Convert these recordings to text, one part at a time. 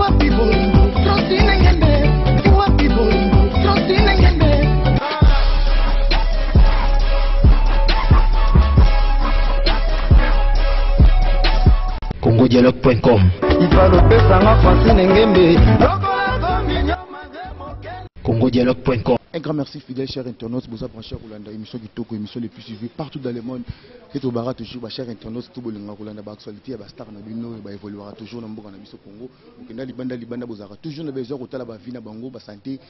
Wapi bolingo Francine Ngembe Wapi bolingo Francine Ngembe congodialogue.com Ifalopesanga Francine Ngembe congodialogue.com Un grand merci fidèle cher internaute, boza branché Rolanda, émission kitoko, émission les plus suivies partout dans le monde. Et to bara toujours ba cher internaute tout bolinga Rolanda ba actualité ba star na bino ba évoluera toujours na mboka na biso Congo. Okenda libanda libanda bozaka toujours na besoin kotala ba vie na bango, ba santé,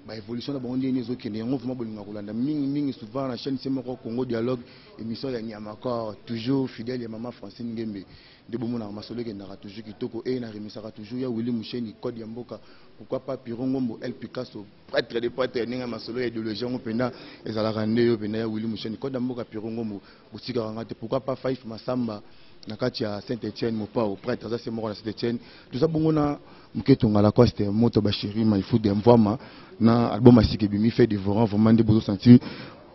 ba évolution na bango ndenge ezokende. Yango vraiment bolinga Rolanda mingi mingi souvent na chaîne c'est moko Congo Dialogue, émission ya Nyamakor, toujours fidèle ya maman Francine Ngembe. Nde bomonaka masolo ekendaka toujours kitoko e na remisaka toujours ya Willy Musheni code ya mboka. Pourquoi pas Piron Ngombo El Picasso prêtre de prêtre ndenge masolo ya idéologie yango mpenza ezalaka nde yo mpenza ya Willy Musheni code ya mboka Piron Ngombo botikaka nga te. Pourquoi pas Faif Masamba na kati ya Saint Etienne Mopao prêtre aza se moko na Saint Etienne. Toza bongo na Muketonga Lacoste moto bashiri Maifude Mvwama na album asiki ebimi fait dévorant vraiment nde bozo sentir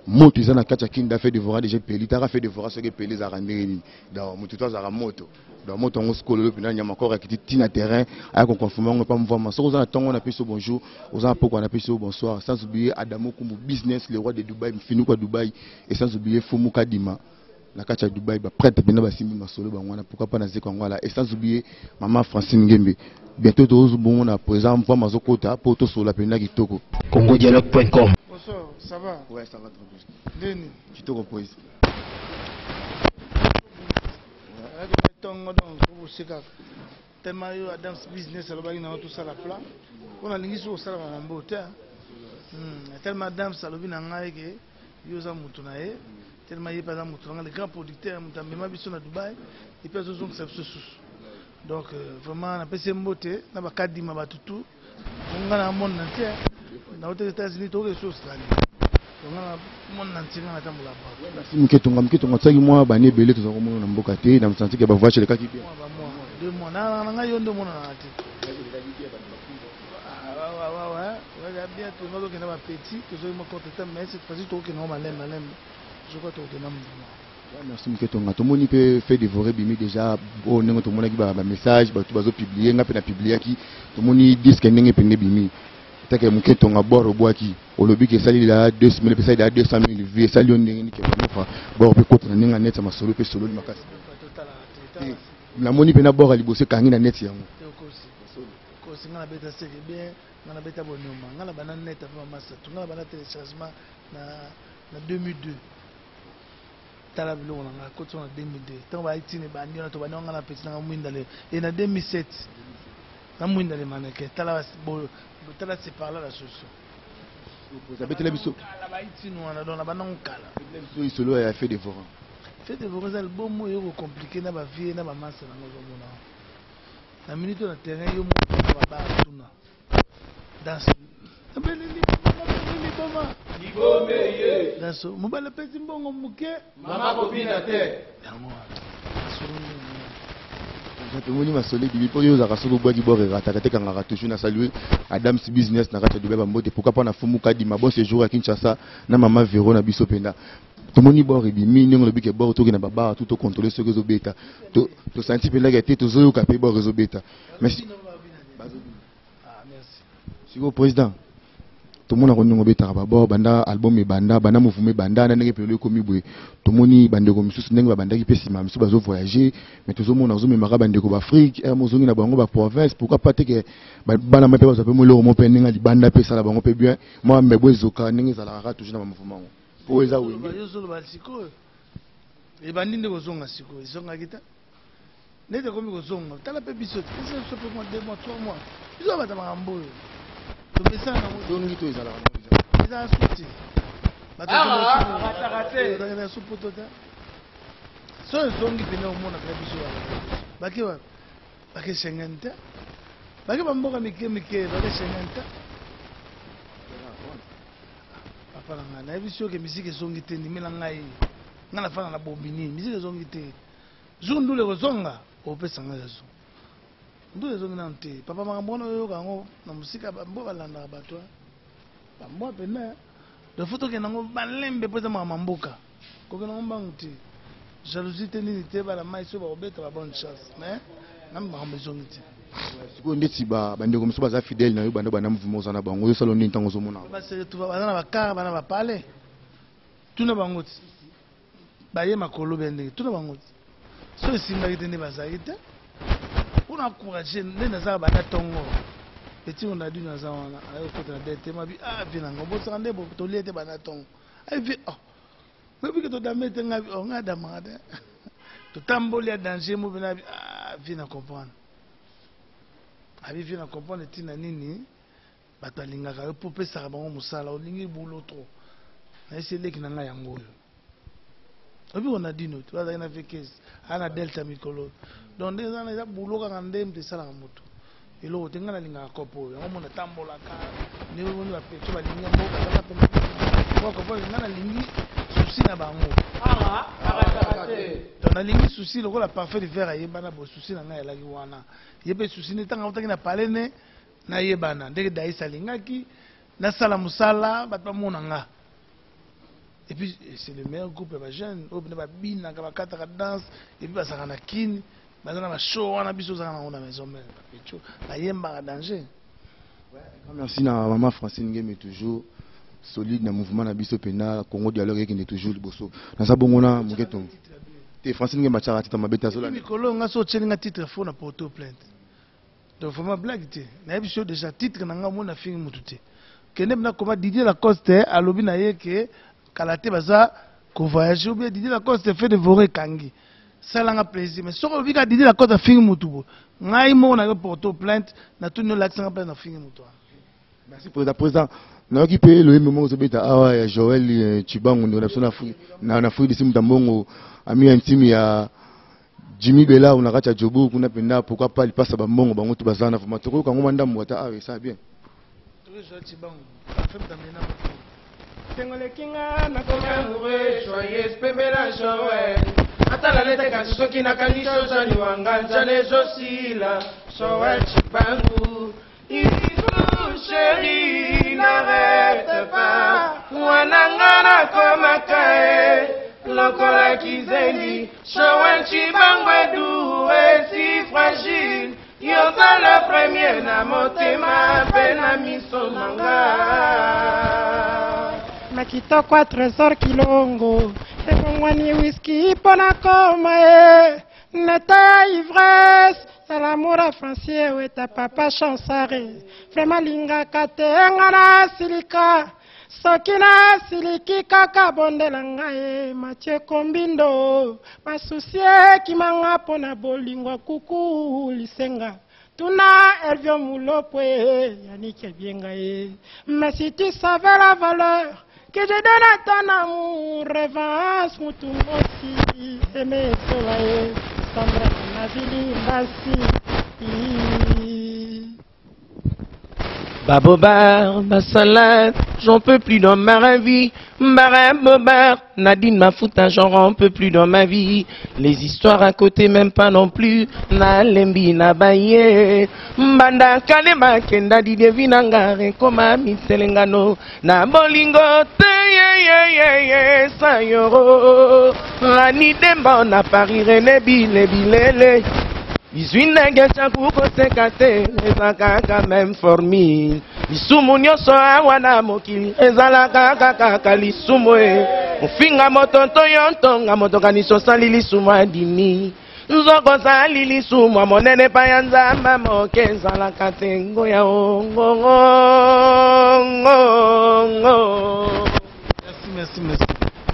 moto eza na kati ya kinda fait dévorant déjà epeli taka fait dévorant soki epeli ezalaka ndenge nini donc moto to azalaka moto donc moto yango sikoyo lelo mpenza nyama koro akiti ti na terrain aya koconfirme yango epa mvwama. Soki oza na ntongo napesi yo bonjour, oza na pokwa napesi yo bonsoir, sans oublier Adamo Kumbu business le roi de Dubaï mfinuku ya Dubaï et sans oublier Fumu Kadima na kati ya Dubaï ba prêtre mpenza basimbi masolo bango wana, pourquoi pas na zeko yango ala et sans oublier maman Francine Ngembe. Bientôt tozo bongo na présent mvwama azokota po tosola mpenza kitoko. congodialogue.com Bonsoir, ça va? Ouais, ça va très bien. Ndeni? Kitoko poise. Tongo donc oboseka tellement yo Adams business alobaki na yo tosala plan mpo nalingi soki osala makambo te tellement Adams alobi na ngai ke yo oza moto na ye tellement ye mpe aza moto na ngai le grand producteur moto amema biso na Dubaï et puis azozongisa biso susu donc vraiment napesi ye mbote na bakadima bato tout nga na monde entier na aux États-Unis toke so Australie donc nga na monde entier nga natambola partout. Merci Muketonga. Muketonga tiaki mwa bani ebele tozalaka komona na mboka te na mosanti ke ba voyage elekaki bien. Mwa ba mois, 2 mois na na ngai yo nde omonanaka te. Ah, bien toza tokenda ba petit tozoi mwa contre temps mais cette fois-ci tokokenda ngo malembe malembe je crois tokokenda mouvement. Merci Muketonga. Tomoni pe fait dévorer bimi déjà o ndenge tomonaki ba message bato bazo publier nga pe na publiaki tomoni disque ndenge pende bimi take Muketonga bord obwaki olobi ke esali la 2 semaines pe esali la 200 000 vues esali yo ndenge nini ke banofa bord pe kota na ndenge net ya masolo pe sololi makasi. Namoni pe na bord ya liboso ekangi na net yango. Kosi nga na beta seke bien nga na beta bonyoma nga na bana net avant masa to nga na bana téléchargement na na 2002 tala biloko na nga koti na 2002 ntango bayaki ntina ebandi wana tobandi nga na peti nanga mwinda le e na 2007 na mwinda le maneke tala tala c'est par là la solution. Abetela biso kala bayaki ntina wana donc na bandango kala biso isolo ya fait dévorant. Fait dévorant eza album oyo ekocompliquer na bavie na bamasa nango ozomona na minute na terrain yo moko na babar tuna danse abeleli liboma libomeye danse mobali apesi mbongo moke mama kobina te yango wana masolo ndenge tomoni masolo ebimi mpo oyo ozalaka soki obwaki bor erataka te kangaka toujours na salue Adams business na kati ya Dubai bambote pourquoi pas na Fumu Kadima bon séjour ya Kinshasa na mama Vero na biso mpenza tomoni bor ebimi ndenge olobi ke bor tokende babar tout tocontrôle soki ezobeta tosanti mpendaka te tozoyoka mpe bor ezobeta mais sikoyo président tomonaka ndenge obetaka babor banda album ebanda banda mouvement ebanda na ndenge pelo ekomi boye tomoni bandeko misusu ndenge babandaki mpe nsima misusu bazovoyage mais tozomona ozomemaka bandeko baafrike ere mozongi na bango baprovince pourquoi pas te ke bana ma mpe bazwa mpe moloko mo mpe ndenge libanda mpe esala bango mpe bien mwa mebo ezoka ndenge ezalaka kaka toujours na bamouvement yango po eza wenge. Yozoloba sikoyo ebandi nde kozonga sikoyo ezongaki te neti ekomi kozonga tala mpe biso pesa biso mpe mwa 2 mois 3 mois biso bata makambo oyo tomesana nango zongi to ezalaka eza suti bato su poto te so ezongi pene omona mpe biso bake wapi bake Schengen te bake bamboka mike mike bake Schengen te papa na ngai nayebi soki misiki ezongi te ndimela ngai ngai nafanda na bobini misiki ezongi te jour ndule kozonga opesa ngai raison ndule ezongi nano te papa makambo wana oyoka yango na mosika bambo balandaka bato bambwa pene donc faut tokende yango balembe mpo eza makambo ya mboka kokende yango mbangu te jalousie te nini te bana mai soki bakobeta ba bonne chance mais nano makambo ezongi te. Sikoyo ndeti bandeko mosusu baza fidèle na yo banda banda mouvement oza na bango, ozosala nini ntango ozomona? Baseretrouva baza na bakar, bana bapale, tuna bango ti baye makolo be ndenge, tuna bango ti so esimbaki te nde bazalaki te mpona encourage nde nazaka banda ntongo. Petit Ronaldinho aza wana, aye kokota na dete mabi, ah vie na ngo bosaka nde tolie te banda ntongo, aye vie, oh oyebi ke todame te, ngai oh ngai adamaka te, totamboli ya danger mo pena, ah vie na comprendre, abi vie na comprendre ntina nini bato alingaka yo mpo opesaka bango mosala, olingi boulot trop. Nayesi eleki na ngai yango oyo oyebi Ronaldinho te, azalaki na vekes aya na Delta mikolo. Donc ndenge eza wana, eza boulot kaka nde moto esalaka moto eloko te. Ngai nalingaka kopo oyo, yango mona tambolaka ndenge omoni bapeto balingi yango, bazaka pembeni. Ngai nalingi souci na bango, donc nalingi souci lokola Parfait River ayebana boye, souci na ngai elaki wana, ye mpe souci nde ntango autaki na palais ne nayebana ndenge Dais alingaki nasala mosala, bato bamona nga. Et puis c'est le meilleur groupe ya bajeune oyo mpena babinaka, bakataka danse, et puis bazalaka na kini, baza na bashow wana, biso ozalaka nango na Maison Mère, bapecho bayembaka danger. Merci na mama Francine Ngeme, toujours solide na mouvement na biso mpena Congo Dialogue ekende toujours liboso. Naza bongo na moketo te, Francine Ngeme atiaka tita mabe te, azolanda. Mikolo nga so otyeli nga titre faux na porto plainte, donc vraiment blague te. Nayebi so déjà titre na nga, omoni nafingi mutu te. Kende mna koma Didier Lacoste alobi na ye ke kala te baza kovoyage, ou bien Didier Lacoste fait dévorer ekangi, salanga plaisir. Mais soki olobi kaka Didier Lacoste afingi mutu boye, ngai moko nayo porto plainte, natuni olakisanga plainte, nafingi mutu wana. Merci président. Président, nayoki mpe loyembe moko ozobeta awa ya Joel Chibangu, ndeko na biso na Afrique du Sud, moto mbongo, ami intime ya Jimmy Belau na kati ya Joburg kuna mpenza. Pourquoi pas lipasa bambongo bango to baza na vraiment tokoyoka yango mwa ndambo ata awa, esala bien. Joel Chibangu parfait mtamena. Tengoleki nga nakomi amoureux, joyeuse pembela Joel, atala nete kasi soki nakanisi ozali wanga, nzala ezosila. Joel Chibangu, Isu chéri, n'arrête pas, wana nga nakomaka e lokola kizengi. Joel Chibangu edu esi fragile, yoza le premier na motema mpe na miso na nga. Na kitoko ya Trésor Kilongo ebongwani whisky mpo na koma e neta ya ivresse ya l'amour ya Francie eweta papa Chansare. Vraiment lingaka te nga nasilika, soki nasiliki kaka bondela ngai. Mathieu Kombindo, basusi ekimanga mpo na bolingo ya kuku lisenga, tuna Elvio Mulopwe, Yannick Ebienga ye. Mais si tu savais la valeur que je donne à ton amour, Revance Mutumosi, Aimé Sola ye, Sandra Navili Mbasi. Babobar, basalade, j'en peux plus dans ma vie. Barabobar, Nadine Mafuta, j'en peux plus dans ma vie. Les histoires à côté, même pas non plus. Nalembi nabaye. Mbanda kalema kenda Didier Vinangare, koma mitelengano. Na bolingo te ye ye ye ye sayoro. Rani Demba na Paris René Bile Bilele. Bizwi ndenge chaku koseka te, eza kaka même formule. Lisumu nyonso awa na mokili ezalaka kaka lisumu e ofinga moto to yo ntonga moto, kanisi osali lisumu, adimi nzoko osali lisumu ya monene epai ya Nzambe, moke ezalaka te ngoya ongongongongo. Merci, merci, merci.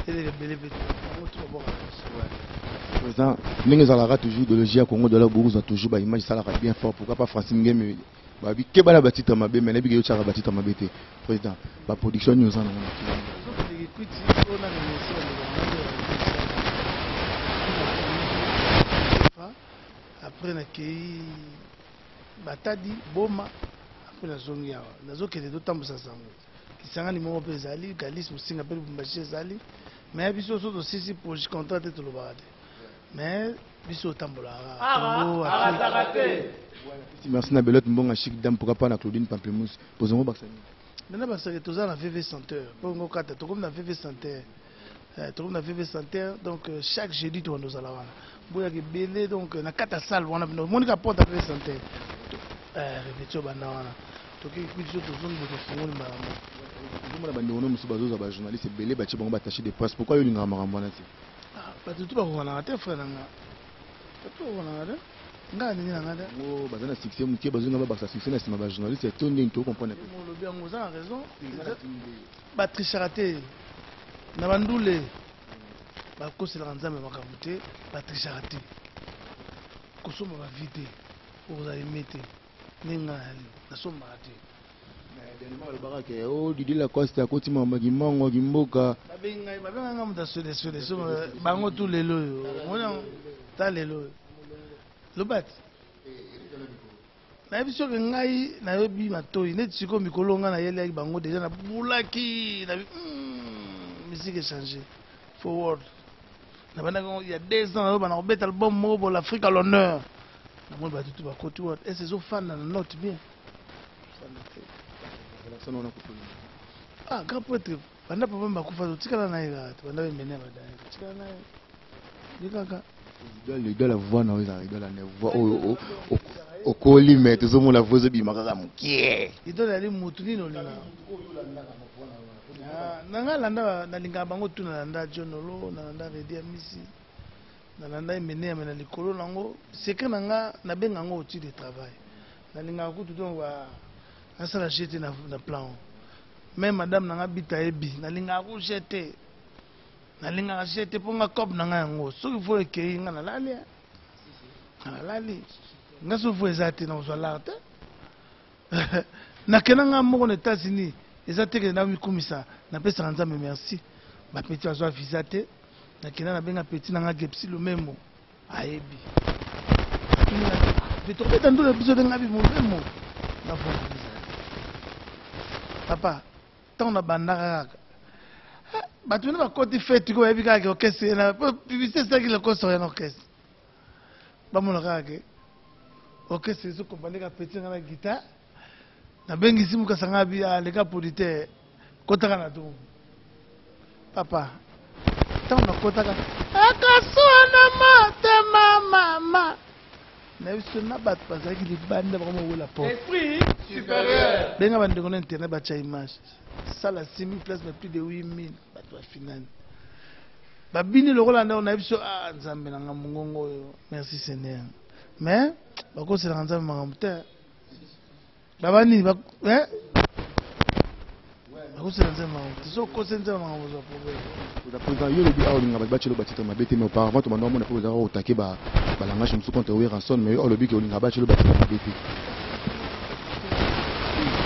Elele ebele mpe yango tokobwaka. Président, ndenge ezalaka toujours, idéologie ya Congo Dialogue, bokozwa toujours baimage esalaka bien fort. Pourquoi pas Francine Ngeme babi keba na batitre mabe, mais nayebi ke yotiaka batitre mabe te. Président, baproduction nini oza nango na kini? Nazokendeke kwiti oyo na remercie bandeko na ngai nde après nakei Batadi Boma, après nazongi awa, nazokende totambusa sango Kisangani moko mpe ezali Galis Mosinga mpe Lubumbashi ezali. Mais biso so tosisi projet contrat te, tolobaka te, mais biso otambolaka Congo, Afrique. Merci na Belote Mbonga Chic Dame, pourquoi pas na Claudine Pamplemousse. Bozongo bakisa nini? Maintenant basake toza na VV Center mpo ngo kata tokomi na VV Center. Tokomi na VV Center, donc chaque jeudi tobanda ozala wana, boyaka ebele. Donc na kati ya salle wana, omoni ka porte ya VV Center. Eh, répétition banda wana toke kikwiti so tozongi boye tofungoli mbala moko. Ozomona bandeko no mosusu bazozwa bajournaliste ebele batie bango baattaché de presse, pourquoi yo olingaka makambo wana te? Ah, bato tu bakokanaka te, frère na nga, bato bakokanaka te, nga alingi na nga te. Yango baza na succès moke, bazolinga babakisa succès na nsima bajournaliste ya to ndeni tocomprendre te. Olobi yango, oza na raison, batrichaka te na bandule, bakoselaka Nzambe makambo te, batrichaka te, kosomba bavi te, okozala aime te ndenge nga nayali, nasombaka te. Dernièrement balobaka ke o Didi Lacoste akoti makambo kimongo kimboka. Babengi ngai, babengaka ngai moto ya swede swede, so bango tu lelo oyo omoni yango ta lelo oyo lobati nayebi soki ngai nayebi matoi neti sikoyo mikolo ngai nayeliaki bango deja nabulaki na musique echange forward nabandaki yango ya 2 ans nayoba na kobeta album moko bo l'Afrique à l'honneur, namoni bato tu bakoti wana ese ezofanda na note bien. Ah, grand prêtre banda papa bakufa, totikala na ye kaka, banda bemene ya badani, totikala na ye ye kaka. Idole, voix na oyo ezalaka idole na voix oyo okoli, mais tozomona voix ezobima kaka mokie. Idole yali mutu nini olingaka na ngai? Landa, nalingaka bango tu, nalanda John Olo, nalanda Redi Amisi, nalanda Emene me na likolo nango secret na nga nabenga yango outil de travail. Nalingaka kutu donc nasala jete na plan même madame na nga bita yebi, nalingaka ku jete, nalingaka jete mpo nga cope na ngai yango soki fo ekei nga nalali, nga nalali, nga soki fo eza te nakozwa lar te. Nakenda nga moko na États-Unis, eza te ke namikumisa, napesaka Nzambe merci. Bapeti bazwa visa te, nakenda nabenga peti na nga Gepsi Lumemo, ayebi tokobeta ndula biso te, ngabi molemo nafona visa papa. Ntango nabandaka kaka bato mene bakoti feti ko bayebi kaka ke orchestre na publicité esalaki Lacoste oya na orchestre, bamona kaka ke orchestre ezokompane kaka peti nga na guitare, nabengisi mokasa nga bi aleka producteur kotaka na drum papa. Ntango nakotaka akaswana motema mama na biso na bato bazalaki libanda bakomowela porte. Esprit supérieur. Benga bandeko na internet batya image sala 6000 place na plus de 8000 bato bafinani babini lokola ndako na biso. Ah, Nzambe na nga, mongongo oyo, merci Seigneur. Mais bakoselaka Nzambe makambo te, baba nini, bakosela Nzambe makambo te. So okoseli Nzambe makambo, ozwa problème. Président, yo olobi awa olinga bato batielo batitre mabe te, mais auparavant tobanda omona mpe ozalaka kotake balangage mosusu contre Werrason. Mais yo olobi ke olinga batielo batitre mabe te.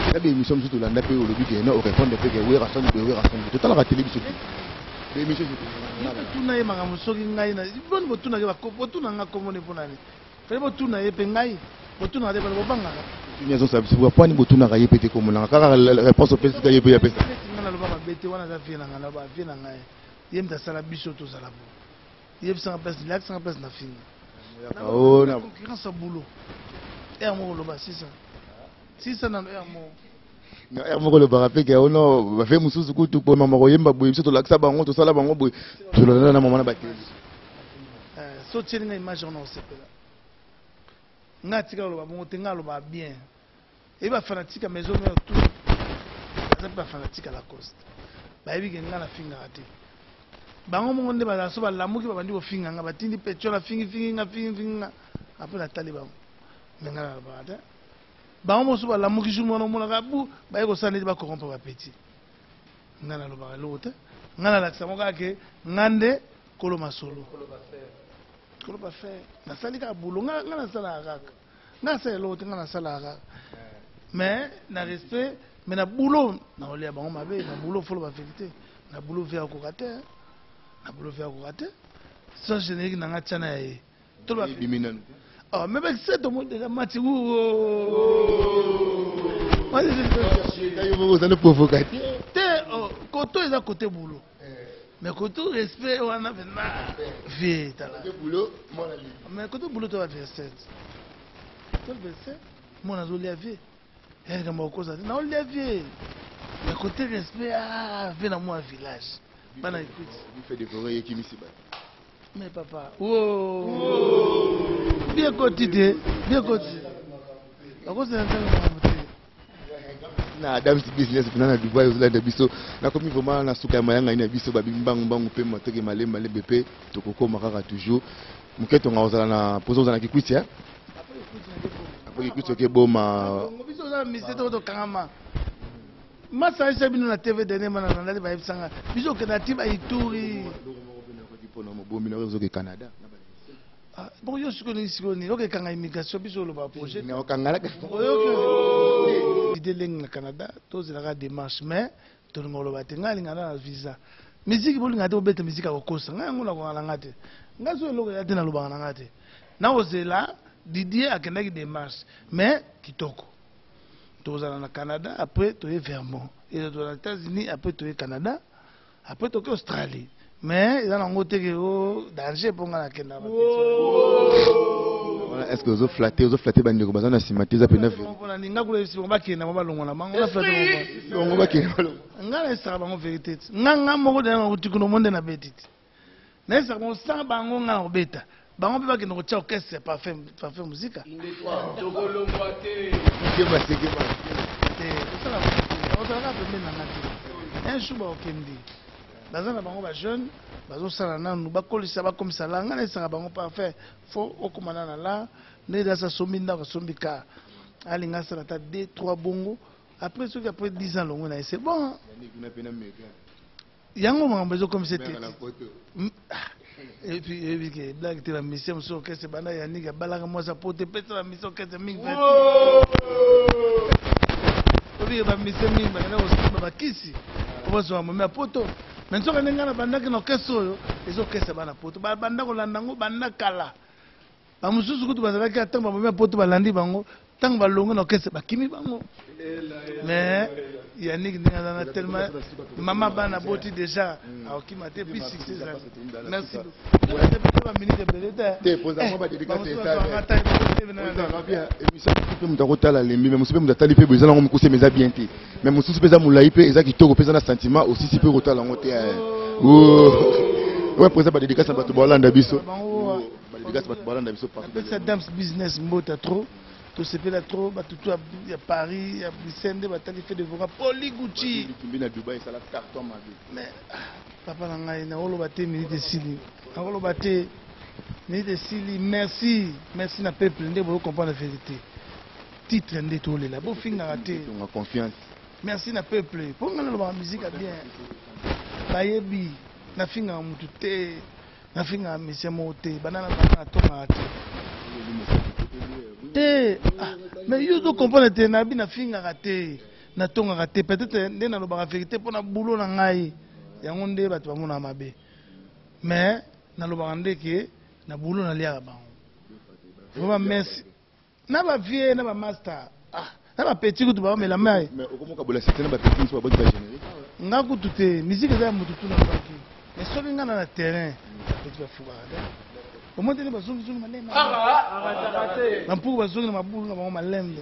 Eza baémission mosusu tolanda mpe olobi ke no orépondre mpe ke Werrason boye, Werrason boye. Totalaka tele biso te, baémission. Tuna ye makambo soki ngai boni botunaki, botuna nga komoni mpo nani fale botuna ye mpe ngai botunaka te, bana bobangaka. Azosala biso pwani, botunaka ye mpe te, komonaka kaka réponse opesika ye mpe yapesa. Nga naloba mabe te, wana aza vie na ngai, naloba vie na ngai, ye moto asala biso tozala bo yebisanga place, lakisanga place na finga concurrence ya boulot ere moko oloba sisa sisa nano ere moko. Ere moko olobaka mpe ke ono bafe mosusu kutu po mama koyemba boye, biso tolakisa bango, tosala bango boye, tolanda na mama na bateli. So otieli nga image wana, osepela. Nga atika koloba bongo te, nga alobaka bien. Eyi bafanatique ya Maison Mère tout baza mpe bafanatique ya Lacoste, bayebi ke nga nafingaka te. Bango moko nde bazala so balamuki, babandi kofinga nga, batindi petio na fingifingi nga, fingifingi nga, apres natali bango. Me nga nalobaka te. Bango mosusu balamuki jour moko, omonaka bu baye kosala neti bacorrompre bapeti. Nga nalobaka eloko te, nga nalakisa ngo kaka ke nga nde kolo masolo, kolo bafer. Nasali kaka bulo, nga nasalaka kaka, nga nasala eloko te, nga nasalaka kaka mais na respect, mais na boulot naolia bango mabe. Na boulot folo bavérité, na boulot ve akoka te, na boulot ve akoka te. Sans générique na nga tiana ya ye. Ebimi nanu. Oh, mais ben, tomoni déjà match. Yo moko ozali provocateur. Te, koto eza côté boulot, mais côté respect wana mpena vie tala. Boulot. Mais côté boulot to adversaire, to adversaire mwana azolia vie ya likambo akokosa te, naolia vie, mais côté respect, ah, vie na mwa village bana écoute. Fait dévorer ekimisi bato. Mais papa, oh, bien koti te, bien koti. Bakosela nzambe makambo te. Na Adams Business mpena na Dubai ozolanda biso. Nakomi vraiment na suka ya mayangani na biso, babi mbangu mbangu mpe matoke malembe malembe mpe tokokoma kaka toujours. Moke tonga ozala na posa ozala na kikwiti hein? Après kikwiti oke boma. Bongo biso oza na mise to tokangama. Masa ayebisa bino na TV dernier mana na ndali bayebisa nga. Biso okenda ti ba Ituri. Mpona mobomi na ozoke Canada. Ah, bon yo sikoyo nini sikoyo nini okekanga immigration biso oloba projet. Na okangala. Oyoki idée lenge na Canada tozelaka démarche mais tolinga oloba te ngai alingana na visa. Musique bolinga te bobeta musique akokosa ngai yango nakonga na ngai te. Ngai so eloko ya te nalobaka na ngai te. Nakozela Didier akendaki démarche mais kitoko. Tozala na Canada après toye Vermont. Et tozala na États-Unis après toye Canada après toke Australie. Mais eza nango te ke o danger mpo ngai nakenda Voilà, est-ce que ozo flatter, ozo flatter bandeko baza na nsima te eza mpenza vérité. mpona ninga kuna yebisi bango bakenda bango balongwa na bango na flatter bango. Bango bakende balongwa. Ngai nayesaka bango vérité ti. Nga nga moko deya nauti kuna omo nde nabeti ti. Nayesaka bango sans bango nga na kobeta. Bango mpe bakende kotia orchestre ya parfum parfum muzika. Sekema sekema. Te tosala bango te. Bakozalaka pembeni na nga te. Un jour bakokende. Baza na bango ba jeune bazosala nanu bakolisa bakomisa la nga nayesaka bango parfum fo okoma na na la ndenge dasa asombi ndako asombi car alinga asala ata 2 3 bongo après soki après 10 ans longwe na ye c'est bon. Yannick kuna mpe na Megan. Yango makambo ezokomisa Mère na te. poto. Et puis oyebi ke blague te ba musicien mosusu orchestre banda Yannick abalaka mwasi ya poto epesa ba musicien orchestre mingi oyebi ke ba musicien mingi bakenda kosimba bakisi po bazwa momi ya poto mais nzoka nde ngai nabandaki na orchestre oyo eza orchestre ya bana poto babanda kolanda yango banda kala Ba mosusu kutu bazalaki ata ntango babomi ya poto balandi bango ntango balongwe na orchestre bakimi bango mais Yannick ndenge aza na tellement mama bana boti déjà akokima te puis succès ezali merci ba minute ebele te Te, poza mwa ba dédicace eza bien. Émission mosusu mpe moto akotala alembi mais mosusu mpe moto atali mpe boye eza nango mokuse mais eza bien te mais mosusu mpe eza molai mpe eza kitoko mpe eza na sentiment osisi mpe kotala yango te. Ouais, poza ba dédicace na bato baolanda biso. Ba dédicace bato balanda biso partout. Napesa Dams Business mbota trop. Tosepela trop bato tout ya Paris, ya Bruxelles nde batali fait de voka Poli Gucci. Kimbi na Dubaï esala carton mabe. Mais ah, papa na ngai nakoloba te minute esili. Nakoloba te minute esili. Merci, merci na peuple nde bozo comprendre vérité. Titre nde tolela bofingaka te. Tonga confiance. Merci na peuple. Po ngai nalobaka musique ya bien. Bayebi nafingaka mutu te. Nafingaka musicien moko te banda na banda natongaka te te ah, mais yo ozo comprendre te nabi nafingaka te natongaka te peut-être nde nalobaka vérité mpo na boulot na ngai yango nde bato bamonaka mabe mais nalobaka nde ke na boulot naliaka bango vraiment merci na ba vieux na ba master ah na ba petit kutu ba mela mai mais okomoka bola cité na ba petit musu ba boti ba générique nga kutu te musique eza ya mutu tuna baki mais soki nga na na terrain ba petit ba fukaka te omoni te nde bazongi zongi malembe ba mpuku bazongi na mabulu na bango malembe.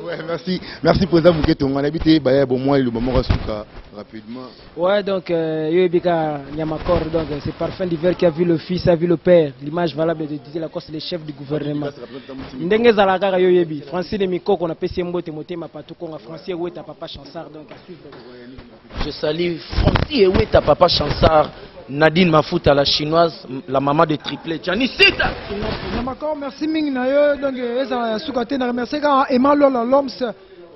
Ouais, merci. Merci président Mouketo. On habite bah bon moi le moment suka rapidement. Ouais, donc euh, Yobika Nyamakor, donc c'est Parfum d'hiver qui a vu le fils, a vu le père. L'image valable de Didier Lacoste, le chef du gouvernement. Ndenge zalaka yo yebi. Francine Mikoko na pesi mbote motema patu konga Francine Weta papa Chansard donc à suivre. Je salue Francis Eweta papa Chansard, Nadine Mafuta la chinoise, la maman de triplé. Gianni Sita. Nyamakor, merci mingi na yo donc ezala ya suka te na remercier kaka Emma Lola Loms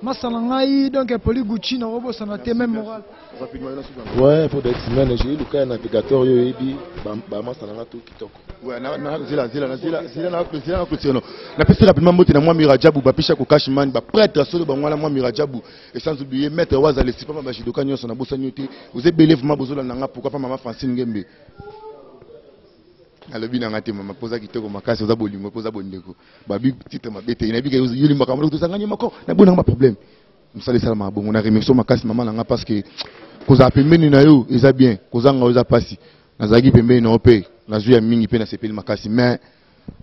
masala ngai donc Poli Gucci na robosana te même moral. Rapidement na suka. Ouais, pour d'être semaine, j'ai eu le cas navigateur yo yebi ba ba masala nga tout kitoko. Ouais, na na zela zela na zela zela na zela na clôture non. Na pesi rapidement mbote na mwa Mirajabu ba pisha ko cashman ba prêtre solo ba mwana mwa Mirajabu et sans oublier maître Waza le sipama ba judoka nyonso na bosani yo te. Vous êtes belé vraiment bozola nanga pourquoi pas maman Francine Ngembe. Nalobi nanga te mama poza kitoko makasi oza bolingo poza bondeko. Babi titre mabe te nayebi ke yo limbaka moko tozangani moko na bonanga ba problème. Mosala esalamaka bongo na remercie makasi mama na nga parce que kozala pembeni na yo eza bien kozanga yo eza pasi nazalaki pembeni na yo mpe nazwi ya mingi mpe nasepeli makasi mais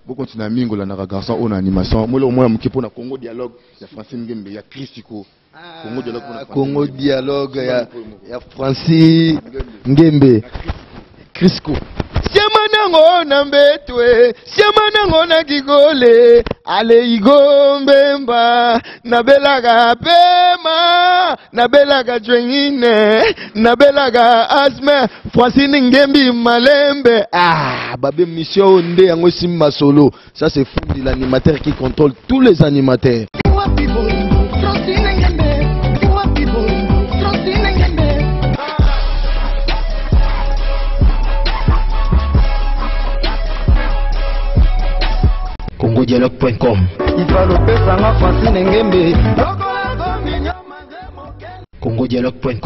bokontina mingi kolandaka garçon oyo na animation moloko mwana moke mpo na Congo dialogue ya Francine Ngembe ya Christico Congo dialogue mpo na Congo dialogue ya, ya Francis Ngembe Crisco Semana. nango na mbetwe siama nango na kikole ale igombemba nabelaka pema nabelaka jwengine nabelaka asme Francine Ngembi malembe ah babe mission oyo nde yango esimbi masolo. Ça c'est Fundi, l'animateur qui contrôle tous les animateurs. congodialogue.com congodialogue.com.